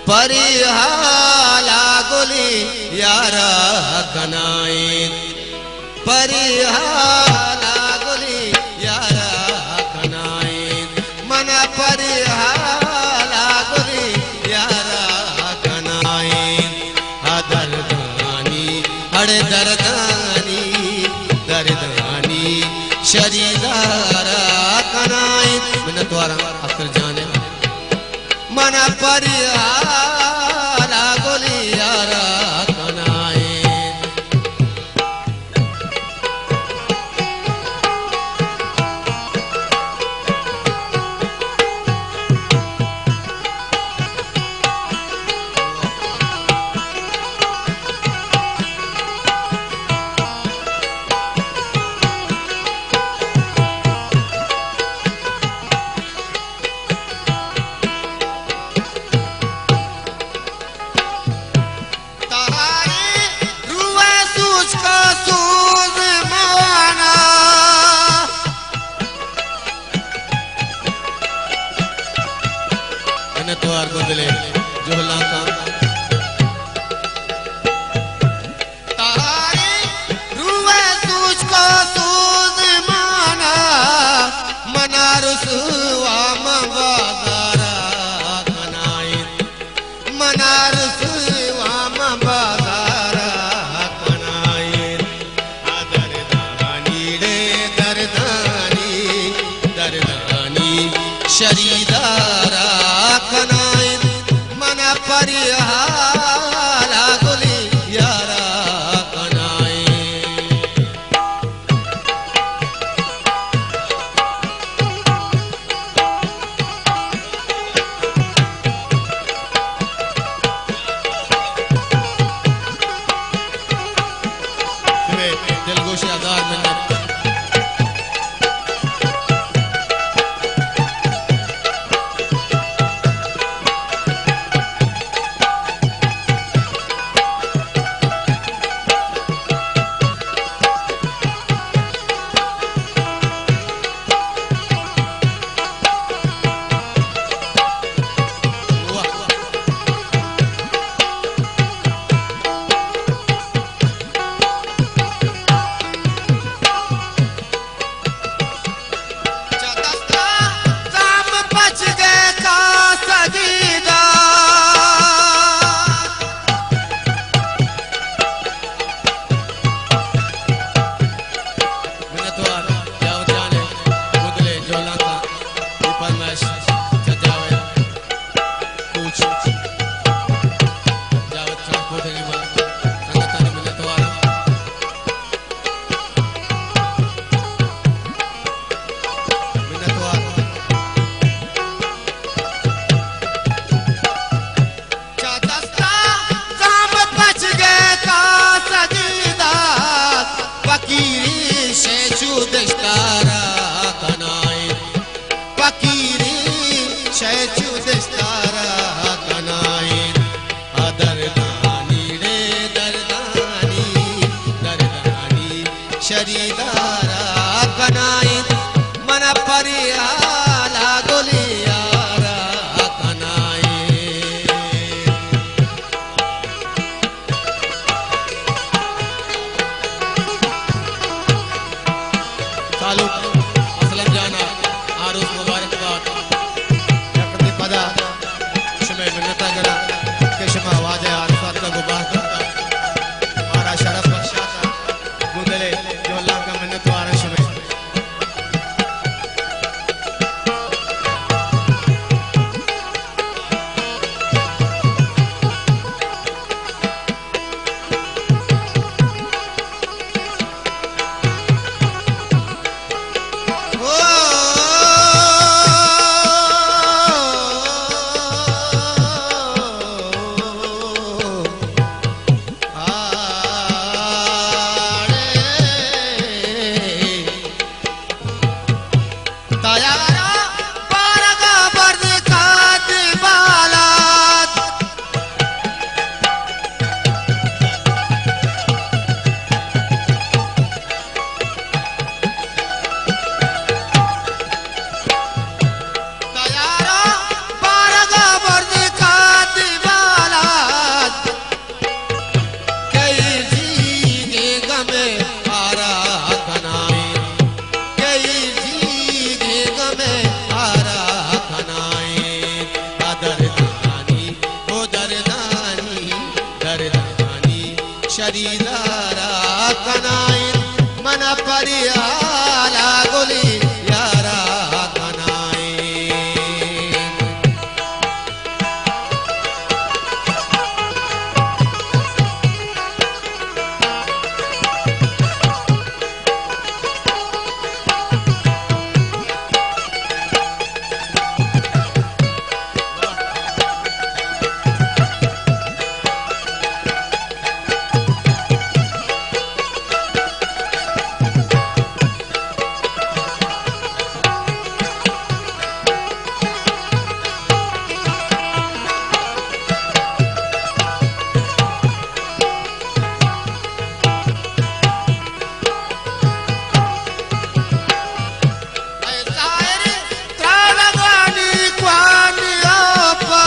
پری حالا گلی یارا کنائیں، پری حالا گلی یارا کنائیں، من پری حالا گلی یارا کنائیں۔ آ دردانی، اڑے دردانی، دردانی شریدارا کنائیں۔ منتواراں اختر جان ءِ۔ من پری حالا گلی یارا کنائیں۔ تہاری روح سوچ کا سوز مانا۔ منتوار گوں دل ءِ جہلانکاں۔ تہاری روح سوچ کا سوز مانا، منا رسوا مبازارا کنائیں۔ منا رسوا مبازارا کنائیں۔ آ دردانی ڑے دردانی، دردانی شریدارا کنائیں۔ منا پری حالا گلی یارا کنائیں۔ شمئے دلگوش ءِ ہزار منت۔ چہ دستا زام پچ گئے کا سجیدہ۔ منتوار جاوید جان ءِ گوں دل ءِ جہلانکاں۔ اے پرمائش چہ جاوید کوچ، جاوید ٹرانسپورٹ ءِ نیمگا۔ سنگتانی منتوار۔ منتوار۔ چہ دستا زام پچ گئے کا سجیدہ، فقیری شے چو دشتارا کنائیں۔ فقیری شے چو دشتارا کنائیں۔ آ دردانی ڑے دردانی، دردانی شریدارا کنائیں۔ من پری حالا گلی یارا کنائیں۔ تعلق اسلم جان ءَ آ روچ مبارک بات۔ یک رندے پدا شمئے منت ءَ کناں کہ شما واجہ ءِ آرس ءَ اتکگ ءُ بہر داتگ، مارا شرف بخشاتگ۔ گوں دل ءِ جہلانکاں منتوار آں شمئے۔ ہریالا گلی یارا کنائیں۔ اے طاہر ترانگانی کوانی آپ ءَ۔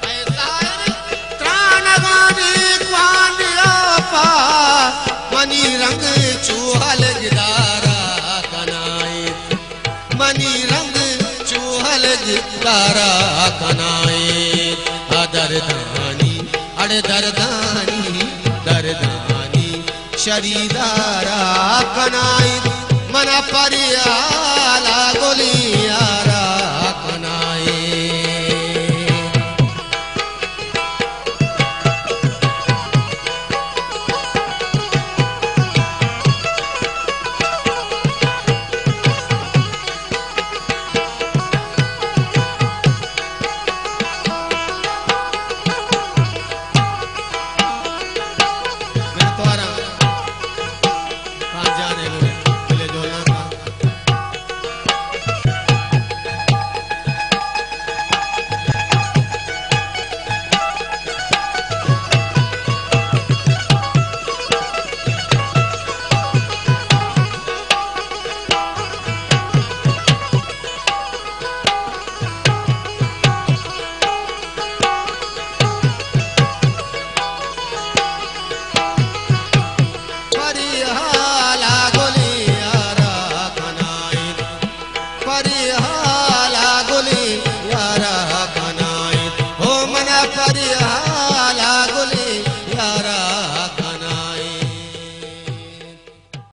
اے طاہر ترانگانی کوانی آپ ءَ، منی رنگ چو ہلگدارا کنائیت۔ منی رنگ چو ہلگدارا کنائیت۔ آ دردانی، اڑ دردانی، دردانی شریدارا کنائیت۔ منا پریالا گلی یارا کنائیت۔ پریالا گلی یارا کنائیت۔ پریالا